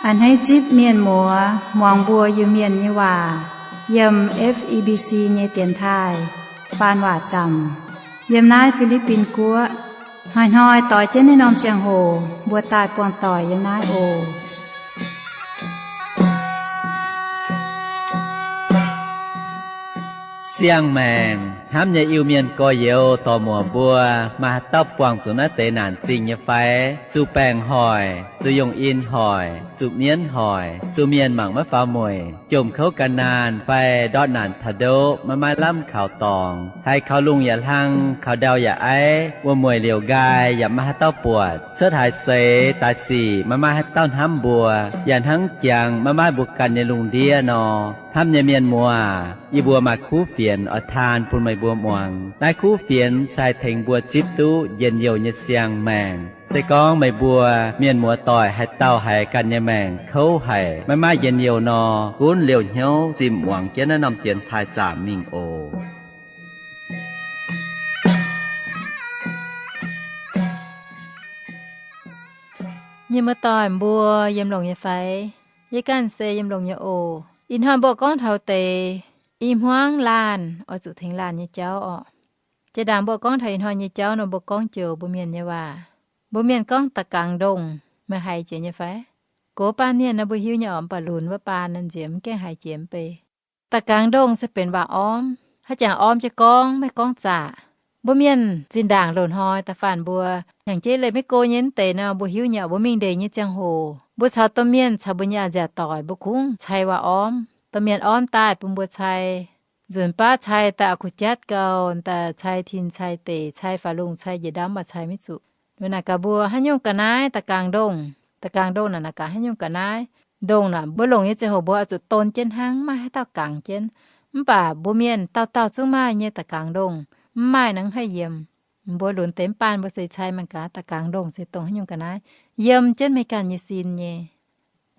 A'hneiv zipv mienh muoz muangx mbuo Iu-Mienh nyei waac yiem F E B C nyei dienx taaih faan waac zaamc yiem naaiv Fi^li^bin Guoqv. Hnoi-hnoi doix jienv naaiv norm ziangh hoc mbuo daaih buangh doic yiem naaiv oc. Siang-maengc hnamv nyei Iu-Mienh gorx-youz dorc-muoc mbuo, maaih haaix dauh buangh zuqc naaiv deix naanc zingh nyei fai? Zuqc baengc hoic, zuqc yungh in hoic, zuqc mienv hoic, zuqc mienh mangc maiv faaux mueic, jomc kouv gan naanh fai ndortv naanc taux ndoqv maiv maaih lamh kaux dorngx, haiz kaux lungh yaac hlang, kaux ndau yaac aiv, wuom-mueic liouc nqaai yaac maiv maaih haaix dauh buatc, cuotv haaix seix daaih sic maiv maaih haaix dauh hnamv mbuo, yaac hnangv jangx maiv maaih mbuo ganh nyei lungh ndiev nor. Hnamv nyei mienh muoz, yie mbuo maaih kuv fienx oix taan bun meih mbuo muangx. Naaiv kuv fienx se haih tengx mbuo zipv duqv njien-youh nyei siang-maengc. Se gorngv meih mbuo mienh muoz-doic haaix dauh haiz ganh nyei maengc kouv haic, maiv maaih njien-youh nor, gunv liouh hnyouv zimh muangx jienv naaiv norm dienx taaih zaamc mingh oc. Mienh muoz-doic mbuo yiem longx nyei fai? Yie ganh se yiem longx nyei oc. Ih hnoi mbuo gorngv taux deix i hmuangv laanh oix zuqc tengx laanh nyei jauv orqc. Jiex ndaangc mbuo gorngv taux ih hnoi nyei jauv nor, mbuo gorngv joux mbuo mienh nyei waac. Mbuo mienh gorngv da'gangx ndongh, meih haiz jiex nyei fai? Gox baamh mienh nor mbuo hiuv nyei orqc, mv baac lunx wuov baan nor nziex mv gaengh haiz jiex mv bei. Da'gangx ndongh se benx waac ormv, haaix jangx ormv jienv gorngv, maiv gorngv zaqc. Mbuo mienh zinh ndaangc loz-hnoi da'faanh mbuo hnyangx-jeiv leih maiv go nyei mv deix nor, mbuo hiuv nyei orqc, mbuo mingh ndeic nyei ziangh hoc, mbuo caux domh mienh caux mbuo nyei a'nziaauc doic mbuo kungx cai waac ormv. Domh mienh ormv daaih bun mbuo cai. Nzunc baav cai daaih a'kuv jatv gau, daaih cai tin cai deic, cai faaux lungh cai njiec ndau, mv baac cai maiv zuqc. Naaic gaax mbuo haaix nyungc ga'naaiv da'gangx ndongh, da'gangx ndongh naaic gaax haaix nyungc ga'naaiv. Ndongh naaic mbuo longc nyei ziangh hoc mbuo oix zuqc don jienv hnangv, mv maaih haaix dauh gangx jienv. Mv baac mbuo mienh dauh dauh zungv maaih nyei da'gangx ndongh, mv maaih nor mv haih yiem. Mbuo lunx deix mv baan mbuo se cai mangc gaax da'gangx ndongh se dongh haaix nyungc ga'naaiv, yiem jienv meih ganh nyei sin nyei.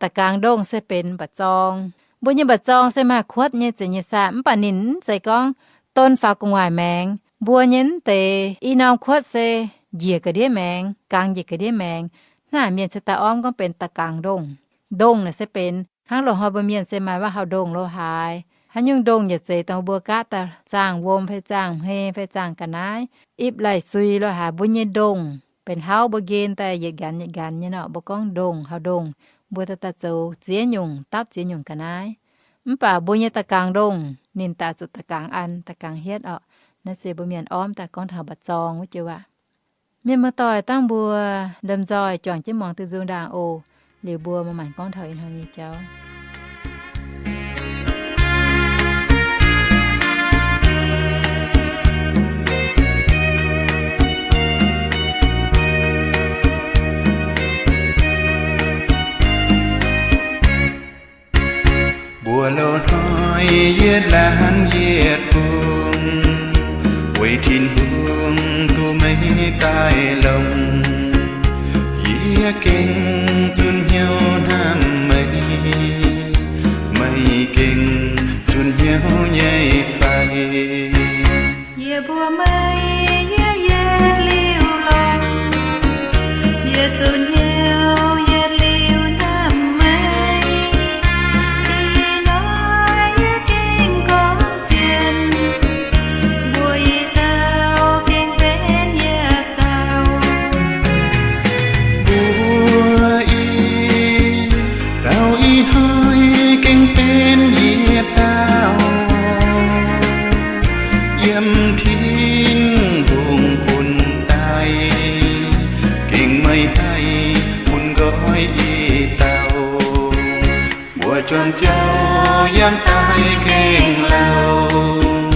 Da'gangx ndongh se benx mba'zorng. Mbuo nyei mba'zorng se maaih kuotv nyei zeiz nyei saah, mv baac ninh mv zeiz gorngv don faaux gu'nguaaic maengx. Mbuo nyei mv deix i norm kuotv se njiec ga'ndiev maengx, gangx njiec ga'ndiev maengx. Hnangv naaic mienh cingx daaih ormv gorngv benx da'gangx ndongh. Ndongh naaic se benx hnangv loz-hnoi mbuo mienh se maaih waac haux ndongh lo haaix. Haaix nyungc ndongh yaac zeiz dongh mbuo gaav daaih zaangh wuom fai zaangh hmei fai zaangh ga'naaiv, ipv lai sui lo haaix, mbuo nyei ndongh benx hlauv mbuo nqen daaih yietc nqanx yietc nqanx nyei nor, mbuo gorngv ndongh haux ndongh. Mbuo daaih daaih zoux ziex nyungc, dapv ziex nyungc ga'naaiv. Mv baac mbuo nyei da'gangx ndongh ninh daaih zuqc da'gangx an, da'gangx hietv orqc. Naaiv se mbuo mienh ormv daaih gorngv taux mba'zorng wuov joux waac. Mienh muoz-doic, dangh mbuo lomh nzoih juangc jienv muangx duqv nzung ndaangc oc. Liuz mbuo maaih maengc gorngv taux ih hnoi nyei jauv. Mbuo loz-hnoi yietc laanh yietc bung, weic Tin-Hungh duqv meih daaih longc. Yie gengh zunh hnyouv hnamv meih, meih gengh zunh hnyouv nyei fai? Yie mbuox meih, yie yietc liuz longc, yie zunh hnyouv yietc liuz hnamv meih. Ih hnoi yie gengh gorngv zien, mbuox ih dauh gengh benx yietc dauh. Mbuox ih dauh ih hnoi gengh benx yietc dauh yiem Tin-Hungh bun daaih, gengh meih haih bun nqoi ih dauh. Mbuo juangc jouh yangh daaih gengh lauh,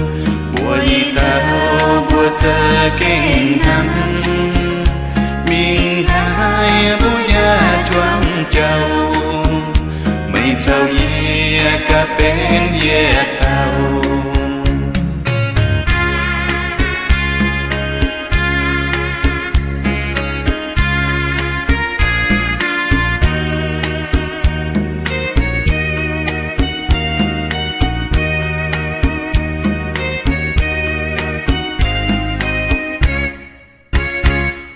mbuox ih dauh mbuo za'gengh hnamv. Mingh haaix mbuo yaac juangc jouh, meih caux yie ganh benx yietc dauh.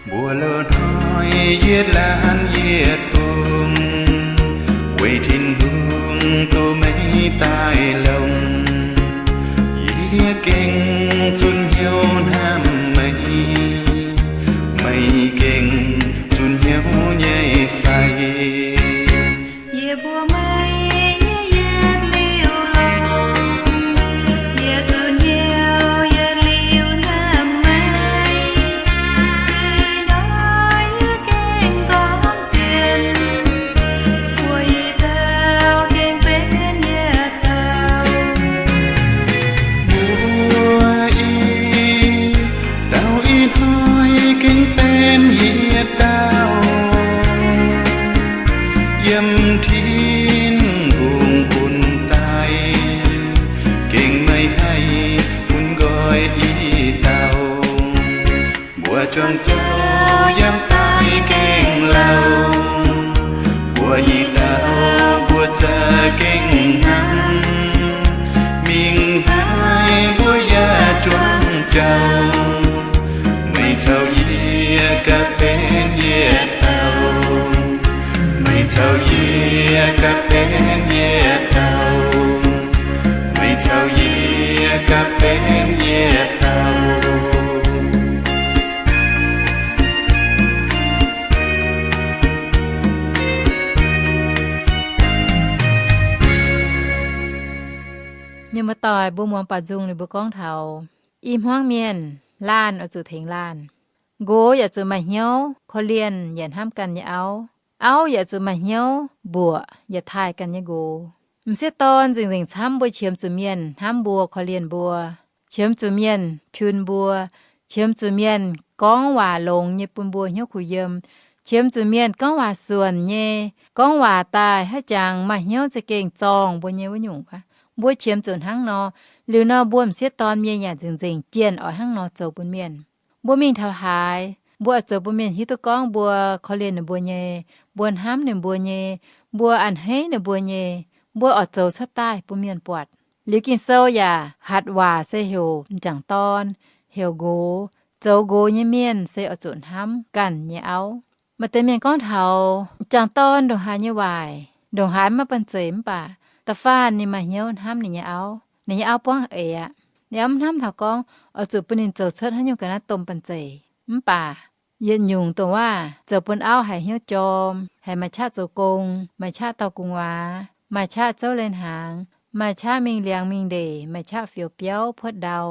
Mbuo loz-hnoi yietc laanh yietc bung, daaih longc. Yie gengh zunc hnyouv hnamv meih, meih gengh zunc hnyouv nyei fai? Yie mbuox meih, yie yietc liuz longc, yie zunc hnyouv yietc liuz hnamv meih. Ih hnoi yie gengh gorngv zien, mbuo i dauh gengh benx yietc dauh. Mbuo i dauh ih hnoi gengh benx yietc dauh. Yiem Tin-Hungh bun daaih, gengh meih haih bun nqoi i dauh. Mbuo juangc joux yangh daaih gengh louh, mbuo i dauh mbuo za'gengh hnamv. Mingh haaix mbuo yaac juangc joux, meih caux yie ganh benx yietc dauh. Meih caux yie ganh benx yietc dauh. Meih caux yie ganh benx yietc dauh. Mienh muoz-doic, mbuo muangx baaux nzung ninh mbuo gorngv taux i hmuangv mienh, laanh oix zuqc tengx laanh. Nqox yaac zuqc maaih hnyouv korv-lienh yaac hnamv ganh nyei auv. Auv yaac zuqc maaih hnyouv mbuoqc yaac taaih ganh nyei nqox. M'sieqv dorn nzengc-nzengc camv mbuo qiemx zuqc mienh hnamv mbuo, korv-lienh mbuo, qiemx zuqc mienh piun mbuo, qiemx zuqc mienh gorngv waac longx nyei bun mbuo hnyouv kuh yiem, qiemx zuqc mienh gorngv waac suonc nyei, gorngv waac daaih haiz jangx maaih hnyouv za'gengh zorngh mbuo nyei wuov nyungc aqv. Mbuo qiemx zuqc hnangv nor. Liuz nor mbuo m'sieqv dorn mienh yaac nzengc-nzengc jienh oix hnangv nor zoux bun mienh. Mbuo mingh taux haaix, mbuo oix zoux bun mienh hiuv duqv gorngv mbuo korv-lienh ninh mbuo nyei, mbuo hnamv ninh mbuo nyei, mbuo a'hneiv ninh mbuo nyei, mbuo oix zoux cuotv daaih bun mienh buatc. Liuz Ging-Sou yaac hatc waac se heuc m'jangc dorn, heuc nqox, zoux nqox nyei mienh se oix zuqc hnamv ganh nyei auv. Maaih deix mienh gorngv taux m'jangc dorn ndongc haaix nyei waaic, ndongc haaix maiv banh zeic mv baac da'faanh ninh maaih hnyouv hnamv ninh nyei auv, ninh nyei auv buangv eix aqv. Ninh auv mv hnamv taux gorngv oix zuqc bun ninh zoux cuotv haaix nyungc ga'naaiv domh banh zeic. Mv baac yietc nyungc dongh waac zoux bun auv haiz hnyouv jorm, haiz maaih qaqv zoux gong, maaih qaqv dorh gu'nguaaz, maaih qaqv zouv leiz-hnaangx, maaih qaqv mingh liangx mingh ndeic, maaih qaqv fioux biauv puotv ndau,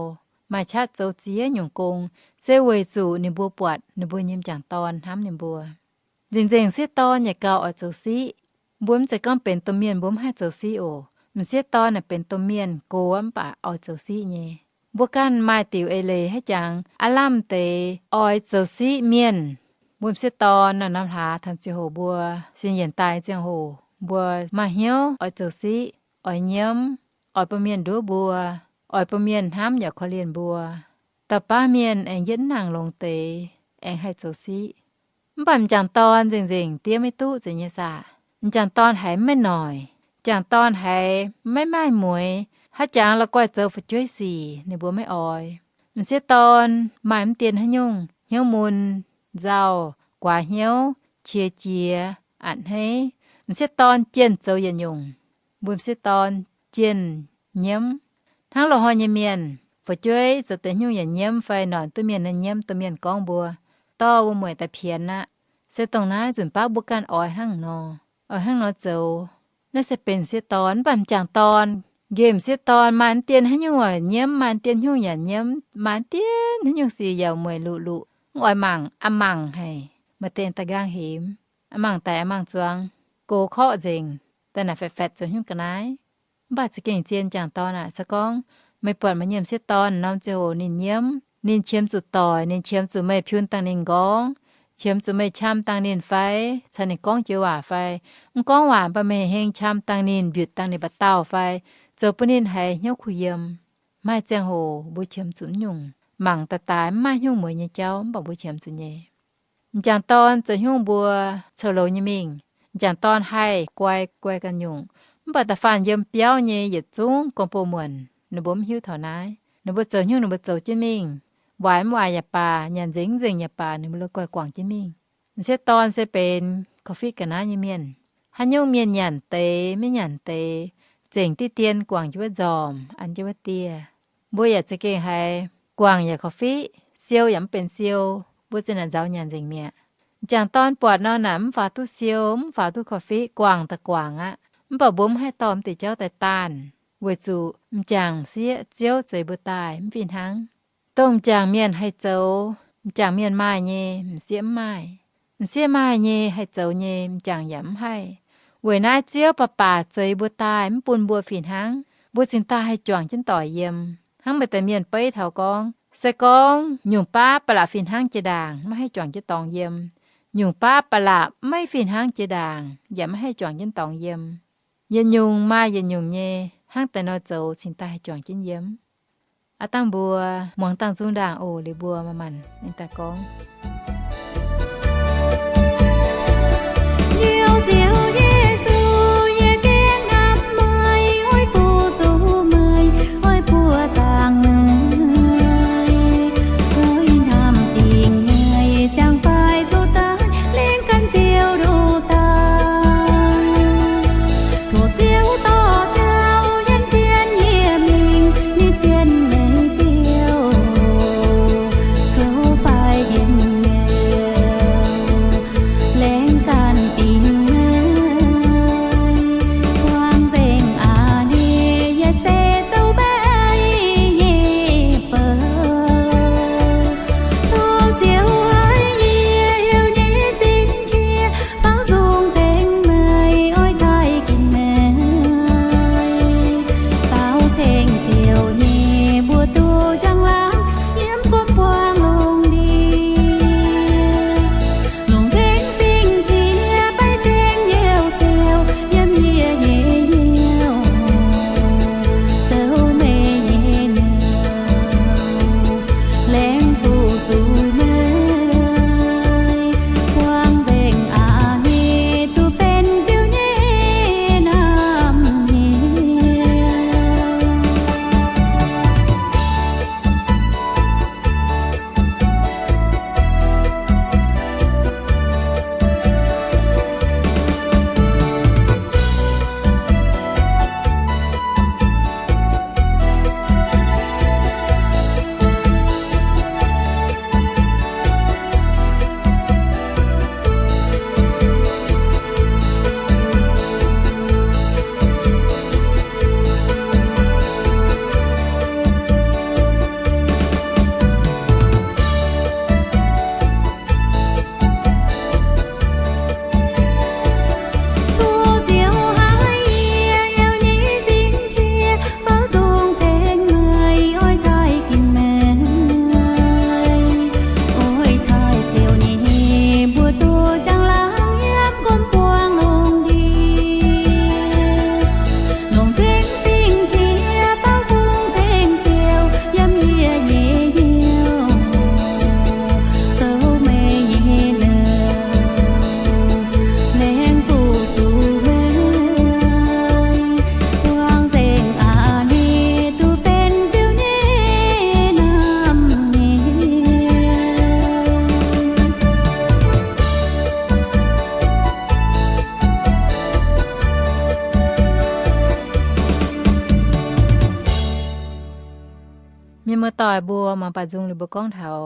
maaih qaqv zoux ziex nyungc gong, se weic zuqc ninh mbuo buatc ninh mbuo nyei m'jangc dorn hnamv ninh mbuo. Nzengc-nzengc sieqv dorn yaac gauh oix zoux siqv. Mbuo mv zeiz gorngv benx domh mienh mbuo mv haih zoux siqv oc. M'sieqv dorn naaic benx domh mienh gox mv baac oix zoux siqv nyei. Mbuo ganh maaih diuc eix leiz haiz jangx aav lamh deix oix zoux siqv mienh. Mbuo m'sieqv dorn naaic norm hlaax taux ziangh hoc mbuo sin yienc daaih ziangh hoc mbuo maaih hnyouv oix zoux siqv, oix nyiemv, oix bun mienh nduov mbuo, oix bun mienh hnamv yaac korv-lienh mbuo. Dauh baav mienh aengx yietv nangc longx deix aengx haih zoux siqv. Mv baac m'jangc dorn nzengc-nzengc diev maiv duqv zeiz nyei saah. M'jangc dorn haiz maiv noic, m'jangc dorn haiz maiv maaih mueix, haaix jangx la'guaih zoux fu'jueiv sic ninh mbuo maiv oix. M'sieqv dorn maaih mv dien haaix nyungc hnyouv mun, nzauh, guaax hnyouv, qiex jiez, a'hneiv. M'sieqv dorn jienh zoux yietc nyungc. Mbuo m'sieqv dorn jienh nyiemv. Hnangv loz-hnoi nyei mienh, fu'jueiv zoux deix nyungc yaac nyiemv fai noic duqv mienh nyei nyiemv, domh mienh gorngv mbuo, dorh wuov mueic daaih pienx aqv. Se dongh naaiv nzunc baav mbuo ganh oix hnangv nor, oix hnangv nor zoux. Naaiv se benx m'sieqv dorn, mv baac m'jangc dorn, nqemh m'sieqv dorn maaih mv dien haaix nyungc yaac nyiemv, maaih mv dien nyungc yaac nyiemv, maaih mv dien haaix nyungc sic yaac mueic luqc luqc, mv oix mangc, a'mangc haic. Maaih deix da'nqaang hemx, a'mangc daic a'mangc zuangx, gox korqv nzengc, daaih naaic fatv-fatv zoux nyungc ga'naaiv. Mv baac za'gengh zien m'jangc dorn aac, se gorngv meih buatc meih nyei m'sieqv dorn norm ziangh hoc ninh nyiemv, ninh qiemx zuqc doic, ninh qiemx zuqc meih piun dangh ninh nqorngv, qiemx zuqc meih qam dangh ninh fai caux ninh gorngv joux waac fai, mv gorngv waac mv baac meih heng qam dangh ninh, mbiutc dangh ninh mba'dauh fai, zoux bun ninh haiz hnyouv kuh yiem. Maaih ziangh hoc mbuo qiemx zuqc nyungc mangc daaih daaih mv maaih nyungc mueiz nyei jauv, mv baac mbuo qiemx zuqc nyei. M'jangc dorn zoux nyungc mbuo coux louz nyei mingh. M'jangc dorn haih guai, guai ganh nyungc. Mv baac da'faanh yiem biauv nyei yietc zungv gorngv-bou muonc ninh mbuo mv hiuv taux naaiv. Ninh mbuo zoux nyungc ninh mbuo zoux jienv mingh. Waaic mv waaic yaac baac, nyanc nzengc mv nzengc yaac baac, ninh mbuo la'guaih guangc jienv mingh. M'sieqv dorn se benx korv-fiqv ga'naaiv nyei mienh. Haaix nyungc mienh nyanc deix maiv nyanc deix, zengc diqv dien guangc jienv wuov nzormc, an jienv wuov dieh. Mbuo yaac za'gengh haiz guangc yaac korv-fiqv, siou yaac mv benx siou, mbuo zinh naaic nzauz nyanc nzengc mi'aqv. M'jangc dorn buatc nor naaic mv faaux duqv siou, mv faaux duqv korv-fiqv, guangc daaih guangc aqv. Mv baac mbuo mv haih dorh m'deix jauv daaih daanh, weic zuqc m'jangc m'sieqv Ziouv zeix mbuo daaih mv fih hnangv. Dongh m'jangc mienh haih zoux, m'jangc mienh maaih nyei, m'sieqv mv maaih. M'sieqv maaih nyei, haih zoux nyei, m'jangc yaac mv haih. Weic naaiv Ziouv baac baac zeix mbuo daaih mv bun mbuo fih hnangv, mbuo cingx daaih haih juangc jienv doic yiem. Hnangv maaih deix mienh beiv taux gorngv, se gorngv nyungc baav ba'laqc fih hnangv jiex ndaangc, maiv haih juangc jienv dorngx yiem. Nyungc baav ba'laqc maiv fih hnangv jiex ndaangc, yaac maiv haih juangc jienv dorngx yiem. Yietc nyungc maaih yietc nyungc nyei, hnangv deix nor zoux cingx daaih haih juangc jienv yiem. Aav dangh mbuo muangx dangh zungv ndaangc oc. Liuz mbuo manc-manc aengx daaih gorngv. Ziouv Yesu, yie gengh hnamv meih, oix fu-sux meih, oix buoqc zaangc meih, oix hnamv dingc meih, ziangh faix zuqc daaih lengh ganh Ziouv nduqc daaih. Tov Ziouv dorh jauv yienz jienv yie mingh, yie jienv meih Ziouv, kouv faix yienx nyouh, lengh ganh dingc meih. Guangc nzengc a'hneiv yie se zoux meih nyei bou. Tov Ziouv haiz yie heuc nyei sin-qiex, baaux nzung nzengc meih, oix taaih ginc meih. Baaux ceng Ziouv nyei mbuox duqv njang-laangc, yiem gormx buangv lungh ndiev. Longc nzengc sin-qiex baix ceng Ziouv, yiem yie nyei hnyouv, zoux meih nyei nouh, lengc fu-sux meih, guangc nzengc a'hneiv duqv benx Ziouv nyei naamh hnyouv. Longc nzengc sin-qiex baaux nzung nzengc Ziouv, yiem yie nyei hnyouv, zoux meih nyei nouh, lengc fu-sux meih, guangc nzengc a'hneiv duqv benx Ziouv nyei naamh hnyouv. Mienh muoz-doic mbuo mangc baac nzung liuz mbuo gorngv taux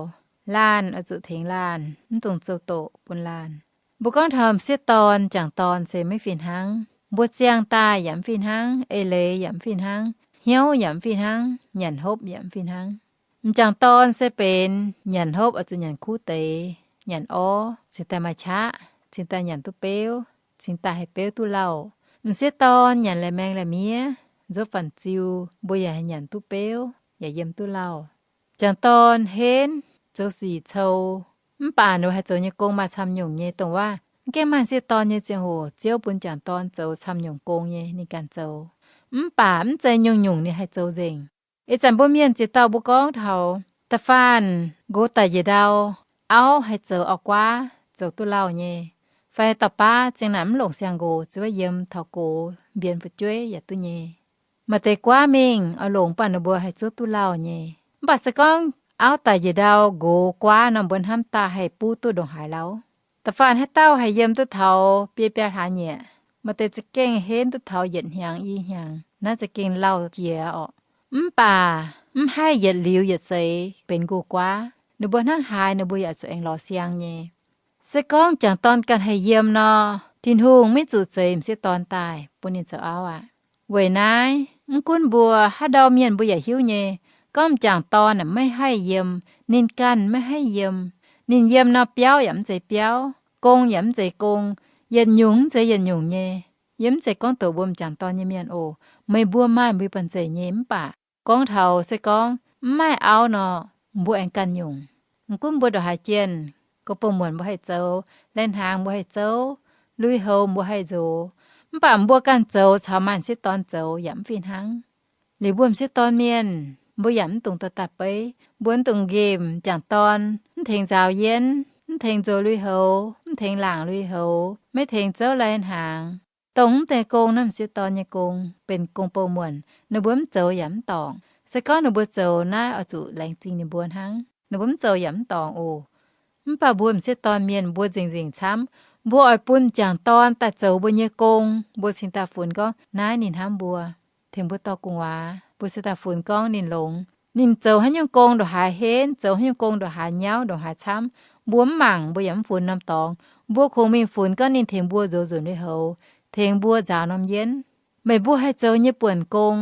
laanh oix zuqc tengx laanh, mv dungx zoux doqc bun laanh. Mbuo gorngv taux m'sieqv dorn, m'jangc dorn se maiv fih hnangv. Mbuo ziangh daaih yaac mv fih hnangv, eix leiz yaac mv fih hnangv, hnyouv yaac mv fih hnangv, nyanc hopv yaac mv fih hnangv. M'jangc dorn se benx nyanc hopv oix zuqc nyanc kuv deix, nyanc orv cingx daaih maaih qaqv, cingx daaih nyanc duqv beuv, cingx daaih haih beuv duqv lauh. M'sieqv dorn nyanc laih maeng laih miev, nzuov faanc ziu, mbuo yaac haih nyanc duqv beuv, yaac yiem duqv lauh. M'jangc dorn henv, zoux sic cou, mv baac ninh mbuo haih zoux nyei gong maaih camv nyungc nyei. Dongh waac mv gaengh maaih m'sieqv dorn nyei ziangh hoc, Ziouv bun m'jangc dorn zoux camv nyungc gong nyei ninh ganh zoux. Mv baac mv zeiz nyungc-nyungc ninh haih zoux nzengc. Ih zanc mbuo mienh ziex dauh mbuo gorngv taux da'faanh nqox daic njiec ndau, auv haih zoux auv-guaav zoux duqv lauh nyei, fai dauh baav ziang naaic mv longc siang-nqox, zuov yiem taux gox mbienx fu'jueiv yaac duqv nyei. Maaih deix guaav mingh oix longc baac ninh mbuo haih zuov duqv lauh nyei. Mv baac se gorngv auv daic njiec ndau, nqox guaav nor, mbuo hnamv daaih haih buv duqv ndongc haaix lauh? Da'faanh haaix dauh haih yiem duqv taux biei biaa hlaax nyieqc, Maaih deix za'gengh henv duqv taux yietc hnyangx i hnyangx, naaiv za'gengh lauh jiex orqc. Mv baac mv haih yietc liuz yietc seix benx nqox-guaav. Ninh mbuo hnangv haaix ninh mbuo yaac zuqc aengx lorz siang nyei. Se gorngv m'jangc dorn ganh haih yiem nor, Tin-Hungh maiv zuqc zeix m'sieqv dorn daaih bun ninh zoux auv aqv. Weic naaiv mv gunv mbuo haaix ndau mienh mbuo yaac hiuv nyei, gorngv m'jangc dorn maiv haih yiem, ninh ganh maiv haih yiem, ninh yiem nor biauv yaac mv zeiz biauv, gong yaac mv zeiz gong, yietc nyungc mv zeiz yietc nyungc nyei. Yie mv zeiz gorngv doqc mbuo m'jangc dorn nyei mienh oc. Meih mbuo maaih mbuo nyei banh zeic nyei, mv baac gorngv taux se gorngv mv maaih auv nor, mbuo aengx ganh nyungc. Mv gunv mbuo ndongc haaix jienh, gong-bou-muonc mbuo haih zoux, lai-hnaangx mbuo haih zoux, lui-houx mbuo haih nzox, mv baac mbuo ganh zoux caux maaih m'sieqv dorn zoux yaac mv fih hnangv. Liuz mbuo m'sieqv dorn mienh, mbuo yaac mv dungx dorh daaih beiv. Mbuo mv dungx nqemh m'jangc dorn mv tengx nzaaux yienv, mv tengx nzox lui-houx, mv tengx laangc lui-houx, maiv tengx zouv lai-hnaangx. Dongh mv deix gong naaiv m'sieqv dorn nyei gong, benx gong-bou-muonc, ninh mbuo mv zoux yaac mv dorngc. Se gorngv ninh mbuo zoux naaiv oix zuqc laengz zingh ninh mbuo hnangv. Ninh mbuo mv zoux yaac mv dorngc oc. Mv baac mbuo m'sieqv dorn mienh mbuo nzengc-nzengc camv. Mbuo oix bun m'jangc dorn daaih zoux mbuo nyei gong, mbuo cingx daaih funx gorngv naaiv ninh hnamv mbuo, tengx mbuo dorh gu'nguaaz. Mbuo cingx daaih funx gorngv ninh longx. Ninh zoux haaix nyungc gong ndongc haaix henv, zoux haaix nyungc gong ndongc haaix nyauv, ndongc haaix camv, mbuo mv mangc, mbuo yaac mv funx norm dorngx. Mbuo kungx mingh funx gorngv ninh tengx mbuo nzox nzunc lui-houx, tengx mbuo nzaaux norm yienv. Meih mbuo haih zoux nyei buonc gong,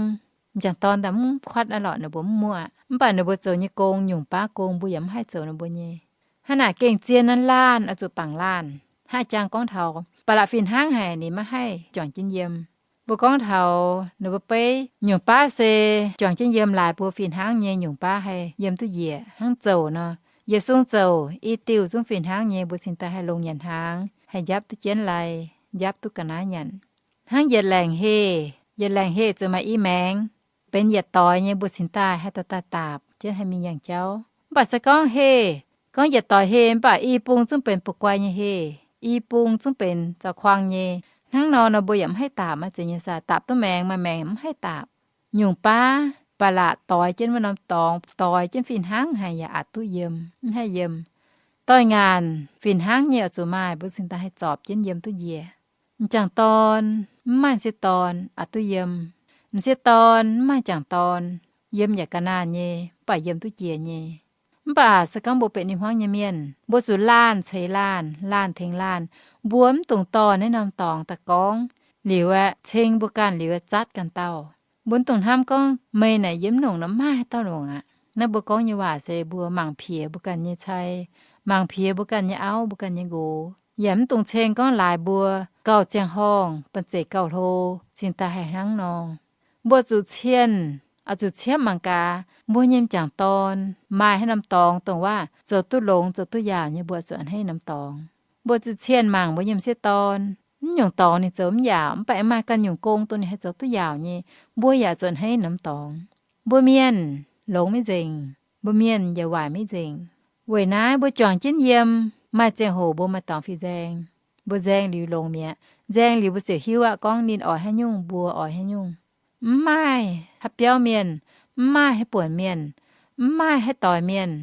m'jangc dorn daaih mv kuatv naaiv lorqc, ninh mbuo mv muoqv. Mv baac ninh mbuo zoux nyei gong, nyungc baav gong mbuo yaac mv haih zoux ninh mbuo nyei. Hnangv naaic gengh zien naaiv laanh oix zuqc bangc laanh. Hnangv jang gorngv taux ba'laqc fih hnangv haic ninh maiv haih juangc jienv yiem. Mbuo gorngv taux ninh mbuo beiv nyungc baav se juangc jienv yiem laaix mbuo fih hnangv nyei, nyungc baav haih yiem duqv njiec hnangv zouc nor. Yietc sung zouc i diuh zungv fih hnangv nyei, mbuo cingx daaih haih longx nyanc hnaangx, haih njapv duqv jienv lai, njapv duqv ga'naaiv nyanc. Hnangv yietc laengc heh, yietc laengc heh zuqc maaih i maengx, benx yietc doix nyei, mbuo cingx daaih haih dorh daaih daapc jienv haih mingh yangh jauv. Mv baac se gorngv heh, gorngv yietc doix heh mv baac i bung zungv benx buoz-guai nyei heh, i bung zungv benx zaux kuang nyei. Hnangv nor nor mbuo yaac mv haih daapc, maaih zeiz nyei saah, daapc duqv maengx, maaih maengx mv haih daapc. Nyungc baav ba'laqc doix jienv wuov norm dorngx, doix jienv fih hnangv haic yaac aqc duqv yiem, mv haih yiem. Doix-ngaanc fih hnangv nyei oix zuqc maaih, mbuo cingx daaih haih zorpc jienv yiem duqv njiec. M'jangc dorn mv maaih m'sieqv dorn aqc duqv yiem. M'sieqv dorn mv maaih m'jangc dorn, yiem yaac ga'naanh nyei, mv baac yiem duqv jiex nyei. Mv baac se gorngv mbuo benx ninh hmuangv nyei mienh, mbuo zuqc laanh ceix laanh, laanh tengx laanh. Mbuo mv dungx dorh naaiv norm dorngx daaih gorngv liuz aeqv, ceng mbuo ganh liuz aeqv, zatv ganh dauh. Mbuo mv dungx hnamv gorngv meih naaic yiem mv longc nor, maaih haaix dauh longc aqv. Naaiv mbuo gorngv nyei waac se mbuo mangc piex mbuo ganh nyei cai, mangc piex mbuo ganh nyei auv, mbuo ganh nyei nqox. Yaac mv dungx ceng gorngv laaix mbuo gauh ziangh horngh, banh zeic gauh hlo, cingx daaih haih hnangv nor. Mbuo zuqc cienh, oix zuqc ciepv mangc gaax mbuo nyei m'jangc dorn maaih haaix norm dorngx dongh waac zoux duqv longx, zoux duqv yaauc nyei, mbuo zuqc a'hneiv norm dorngx. Mbuo zuqc cienh mangc mbuo nyei m'sieqv dorn, mv nyungc dorngx ninh zoux mv yaauc, mv baac maaih ganh nyungc gong dongh ninh haih zoux duqv yaauc nyei, mbuo yaac zuqc a'hneiv norm dorngx. Mbuo mienh longx maiv nzengc, mbuo mienh yaac waaic maiv nzengc. Weic naaiv mbuo juangc jienv yiem, maaih ziangh hoc mbuo maaih dorngx fih nzaeng. Mbuo nzaeng liuz longx mi'aqv. Nzaeng liuz mbuo ziouc hiuv aqv gorngv ninh oix haaix nyungc, mbuo oix haaix nyungc. Mv maaih haaix biauv mienh, mv maaih haaix buonc mienh, mv maaih haaix doix mienh,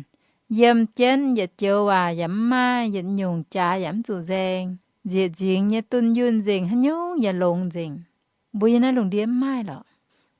yiem jienv yietc joux waac yaac mv maaih, yietc nyungc jaax yaac mv zuqc nzaeng, nzieqc nzingx nyei, dunh yunh nzengc, haaix nyungc yaac longx nzengc. Mbuo yiem naaiv lungh ndiev mv maaih lorqc.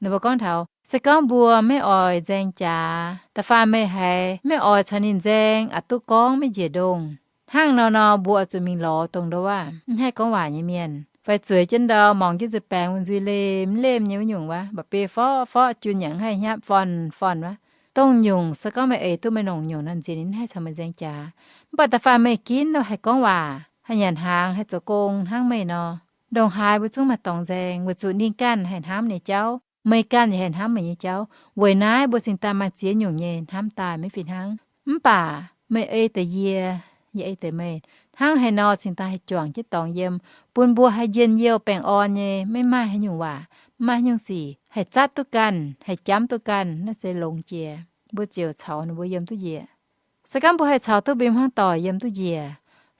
Ninh mbuo gorngv taux se gorngv mbuo maiv oix nzaeng jaax, da'faanh meih haiz maiv oix caux ninh nzaeng, aqc duqv gorngv maiv njiec ndongh. Hnangv nor nor mbuo oix zuqc mingh lorz dongh ndouv waac mv haih gorngv waac nyei mienh, fai zueiz jienv ndau morngx jienv nzuih baengx wuov nzuih lemh lemh nyei wuov nyungc wuov, mba'biei forqv forqv, jun yaac mv haih hnyapv, forn forn wuov. Dongh nyungc se gorngv meih eix duqv meih longc nyungc nor, nziex ninh mv haih caux meih nzaeng jaax. Mv baac da'faanh meih ginv nor haih gorngv waac, haih nyanc hnaangx, haih zoux gong hnangv meih nor, ndongc haaix mbuo zungv maaih dorngx nzaeng, weic zuqc ninh ganh haih hnamv ninh nyei jauv, meih ganh yaac haih hnamv meih nyei jauv. Weic naaiv mbuo cingx daaih maaih ziex nyungc nyei hnamv daaih maiv fih hnangv. Mv baac meih ei deix yie, yie ei deix meih, hnangv haaix nor cingx daaih haih juangc jienv dorngx yiem, bun mbuo haih njien-youh baengh orn nyei, maiv maaih haaix nyungc waac, maiv maaih haaix nyungc sic, haih zatv duqv ganh, haih jamv duqv ganh, naaiv se longx jiex, mbuo ziouc caux ninh mbuo yiem duqv njiec. Se gorngv mbuo haih caux duqv mbuo nyei hmuangv doic yiem duqv njiec,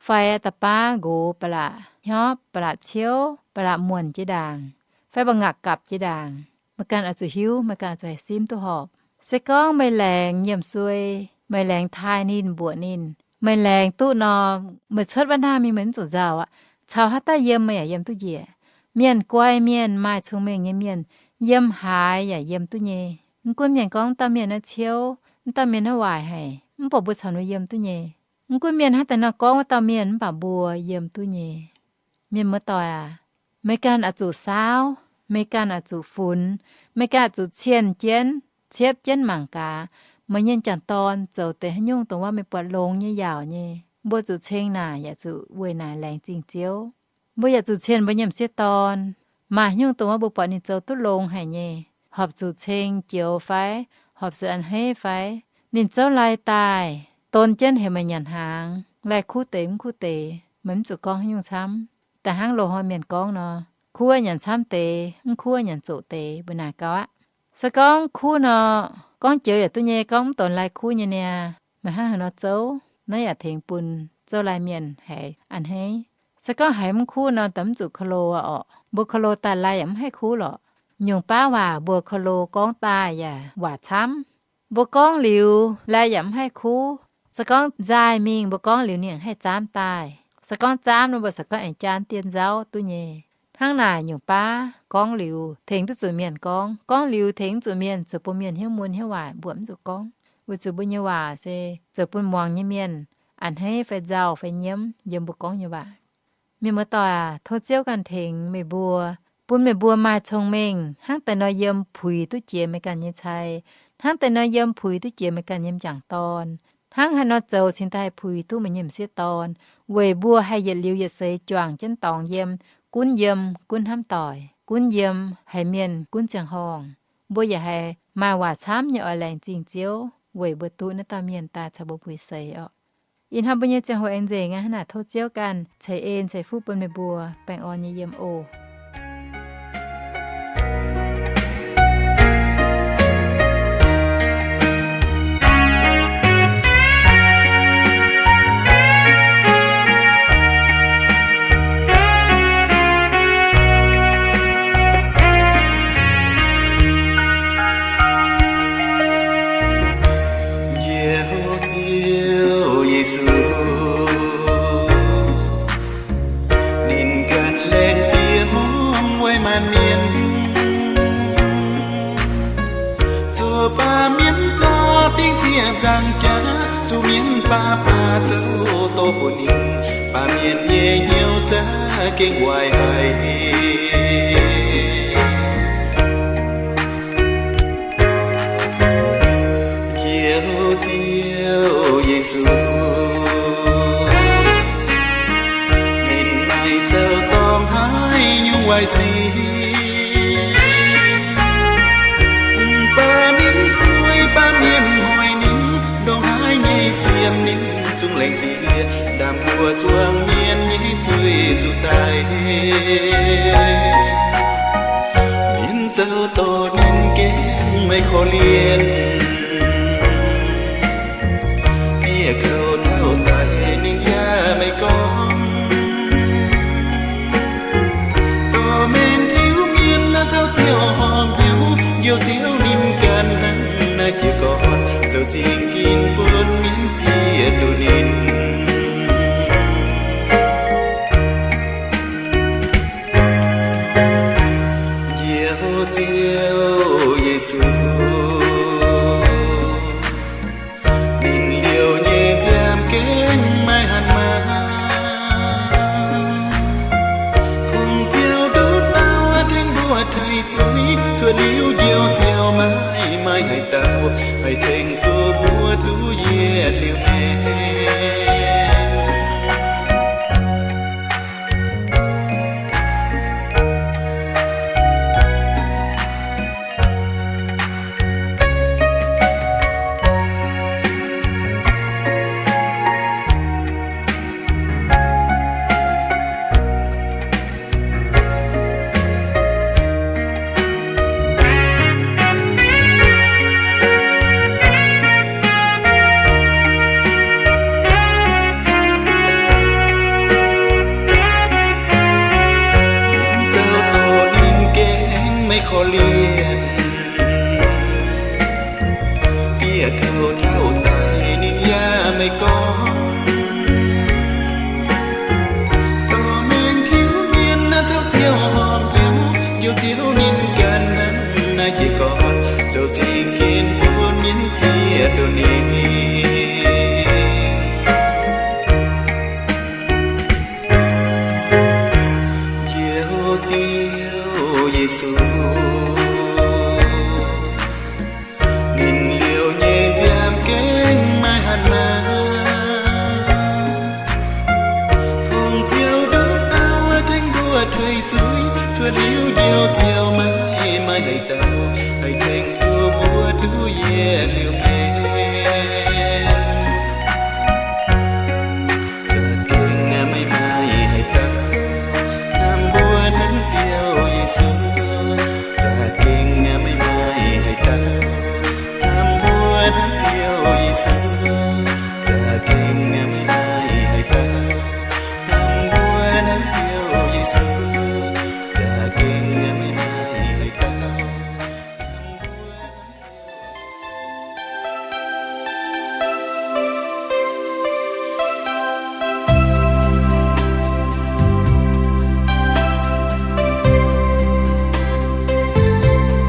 fai da'baav nqox ba'laqc hnyopv, ba'laqc ciouv, ba'laqc muonc jiex ndaangc, fai ba'ngaqc gapc jiex ndaangc, meih ganh oix zuqc hiuv, meih ganh oix zuqc haih simv duqv horpc. Se gorngv meih laengz nyiemc suei, meih laengz taaih ninh, mbuoqc ninh, meih laengz duqv nor, meih cuotv wuov naamh mingh meih mv zuqc nzauh aqv. Caux haaix dauh yiem meih yaac yiem duqv njiec. Mienh guai mienh, maaih cong-mengh nyei mienh, yiem haaix yaac yiem duqv nyei. Mv gunv mienh gorngv wuov dauh mienh naaiv ciouv, wuov dauh mienh naaiv waaic haic, mv baac mbuo caux ninh yiem duqv nyei. Mv gunv mienh hnangv deix nor gorngv wuov dauh mienh, mv baac mbuo yiem duqv nyei. Mienh muoz-doic aac, meih ganh oix zuqc saauv, meih ganh oix zuqc funx, meih ganh oix zuqc cienh jienv, ciepv jienv mangc gaax, meih nyei m'jangc dorn zoux deix haaix nyungc dongh wuov meih buatc longx nyei yaauc nyei. Mbuo zuqc ceng naaic yaac zuqc weic naaic laengz zingh Ziouv. Mbuo yaac zuqc cienh mbuo nyei m'sieqv dorn. Maaih haaix nyungc dongh wuov mbuo buatc ninh zoux duqv longx haic nyei, horpc zuqc ceng joux fai, horpc zuqc a'hneiv fai, ninh zouv lai daaih, don jienv heuc meih nyanc hnaangx, lai kuv deix mv kuv deix, meih mv zuqc gorngv haaix nyungc camv. Da'hnangv loz-hnoi mienh gorngv nor, kuv nyanc camv deix, mv kuv nyanc zoqc deix, mbuo naaic gau aqv. Se gorngv kuv nor, gorngv joux yaac duqv nyei, gorngv mv donx lai kuv nyei niaa, meih hnangv haaix nor zouv? Naaiv yaac tengx bun zouv lai mienh haiz a'hneiv. Se gorngv haiz mv kuv nor, da'mv zuqc ko lo orqc. Mbuo ko lo daaih lai yaac mv haih kuv lorqc. Nyungc baav waac mbuo ko lo gorngv daaih yaac waac camv. Mbuo gorngv liuz lai yaac mv haih kuv. Se gorngv nzaaih mingh mbuo gorngv liuz ninh haih zaamv daaih. Se gorngv zaamv nor mbuo se gorngv aengx jaa dien nzauv duqv nyei. Hnangv naaic nyungc baav gorngv liuz tengx duqv zuqc mienh gorngv, gorngv liuz tengx zuqc mienh zoux bun mienh hnyouv mun hnyouv waaic, mbuo mv zuqc gorngv. Weic zuqc mbuo nyei waac se zoux bun muangx nyei mienh a'hneiv fai nzauh fai nyiemv yiem mbuo gorngv nyei waac. Mienh muoz-doic aac, tov Ziouv ganh tengx meih mbuo, bun meih mbuo maaih cong-mengh hnangv deix nor yiem puix duqv jiex meih ganh nyei cai, hnangv deix nor yiem puix duqv jiex meih ganh nyei m'jangc dorn, hnangv haaix nor zoux cingx daaih puix duqv meih nyei m'sieqv dorn, weic mbuo haih yietc liuz yietc seix juangc jienv dorngx yiem, gunv yiem gunv hnamv doic, gunv yiem haiz mienh gunv ziangh horngh. Mbuo yaac haiz maaih waac camv nyei oix laengz zingh Ziouv weic mbuo duqv naaiv dauh mienh daaih caux mbuo puix seix orqc. Ih hnoi mbuo nyei ziangh hoc aengx nzengc aqv. Hnangv naaic tov Ziouv ganh ceix en ceix fuqv bun meih mbuo baengh orn nyei yiem oc. Njoux Ziouv Yesu, ninh ganh laengz diex hmuangv weic maanc mienh, zoux baamh mienh zorqv dingc ziec nzangc jaax, zuqc mienh baav baav zoux doz bun ninh, baamh mienh nyei hnyouv za'gengh waaic haic. Njoux Ziouv Yesu, ninh maaih zaux dorngx haaix nyungc waaic sic, mv baac ninh sueih baamh mienh hoic ninh, ndongc haaix nyei siemv ninh zungv laengz diex, ndaam mbuo zuangx mienh nyei zuiz zuqc daic. Mienh zaux dorngx ninh gengh maiv korv-lienh, bieqc kouv taux daic ninh yaac maiv gorngv. Dorh mengh tiuv mienh naaiv caux ziouc horngh hnyouv, Njoux Ziouv ninh ganh hnangv naaiv jiez gorn zoux zingh ginv bun mienh ziex duqv ninh. Njoux Ziouv Yesu, ninh liouh nyei nziaamv gengh maiv hatc maaz. Kungx Ziouv nduqc dauh tengx mbuo taaih zuiz, cuotv liuz Njoux Ziouv maiv maaih haaix dauh haih tengx duqv mbuo duqv yietc liuz maengc. Naaiv jiez gorn zoux zingh ginv bun mienh ziex nduqc ninh. Njoux Ziouv Yesu, ninh liouh nyei nziaamv gengh maiv hatc maaz. Kungx Ziouv nduqc auv tengx mbuo tuix zuiz, cuotv liuz Njoux Ziouv maiv maaih haaix dauh haih tengx duqv mbuo duqv yietc liuz mienh. Za'gengh maiv maaih haaix dauh hnamv mbuo hnangv Ziouv Yesu. Za'gengh maiv maaih haaix dauh hnamv mbuo hnangv Ziouv Yesu. Za'gengh maiv maaih haaix dauh hnamv mbuo hnangv Ziouv Yesu. Za'gengh maiv maaih haaix dauh hnamv mbuo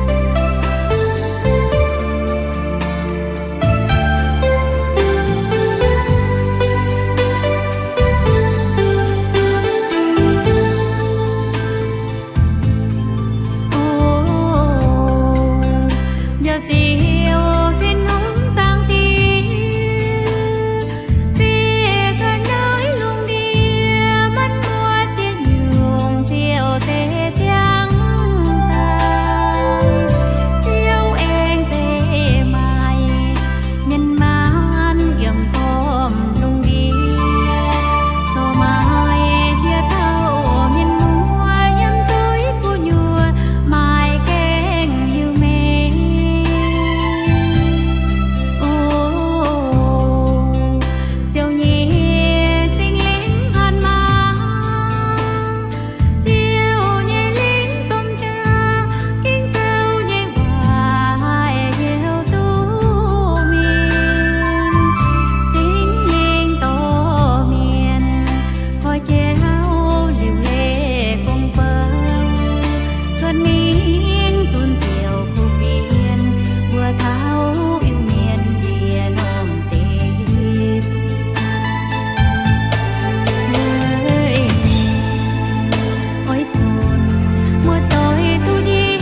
hnangv Ziouv Yesu. Njoux Ziouv Tin-Hungh zaangc Diex, zieqv cuotv naaiv lungh ndiev, manv muoz ziex nyungc Ziouv zeiz ziangh daaih. Ziouv aengx zeiz maaic mienh maanh yiem gormx lungh ndiev, corc maaic ziex dauh mienh muoz yiem zuiz gu'nyuoz maaic gaengh liuz meih. O Ziouv nyei Singx Lingh hatc maaz, Ziouv nyei lingh domh jaax, Ging-Sou nyei waac haih heuc duqv mienh. Singx Lingh dorh mienh koi jauv liuc leiz gong-bou, cuotv mingh zunc Ziouv kuv fienx, mbuo taux Iu-Mienh njiec norm deic-bung. Oix bun muoz-doic duqv njoux,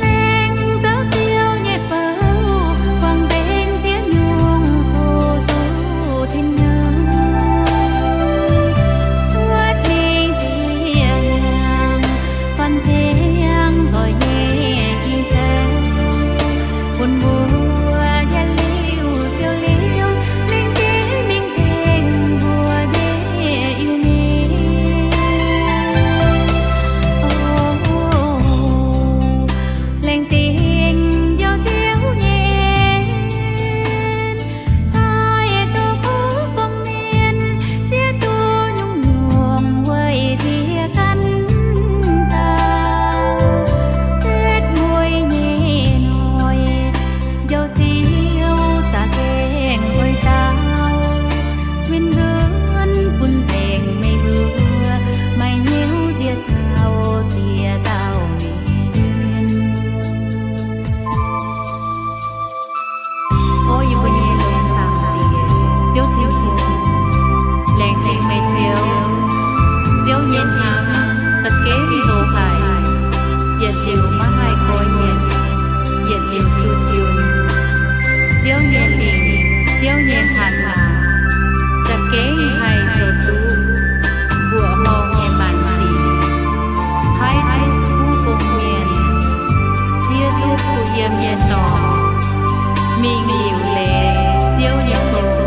laengz zaux Ziouv nyei bou, buangh nzengc ziex nyungc fu-sux tin-hnyouv, cuotv mingh ziex hnyangx, buatc nziang nzoih nyei Ging-Sou, bun mbuo yietc liuz siou liuz, lengc jeiv mingh tengx mbuo nyei Iu-Mienh. O, laengz zingh Njoux Ziouv nyei en, haih douz kuv gorngv mienh, siev duqv nyungc-nyungc weic ziex ganh dauh, setv mueiz nyei noic, Njoux Ziouv za'gengh oix dau, win nzuonx bun nzengc meih mbuo, maaih hnyouv nziex dauh ziex dauh mienh. O yie mbuo nyei longx zaangc Diex, Ziouv Tin-Hungh, laengz zingh meih Ziouv. Ziouv nyei hnamv za'gengh hlo haic, yietc liuz maiv haih goiv yienc, yietc liuz duqv yungz. Ziouv nyei lingc, Ziouv nyei hatc maaz, za'gengh haih zoux duqv mbuoqc horngh nyei maanc sic, paaiv duqv kuv gong-mienh, siev duqv kuh yiem nyei dorngx, mingh liuc leiz Ziouv nyei gong.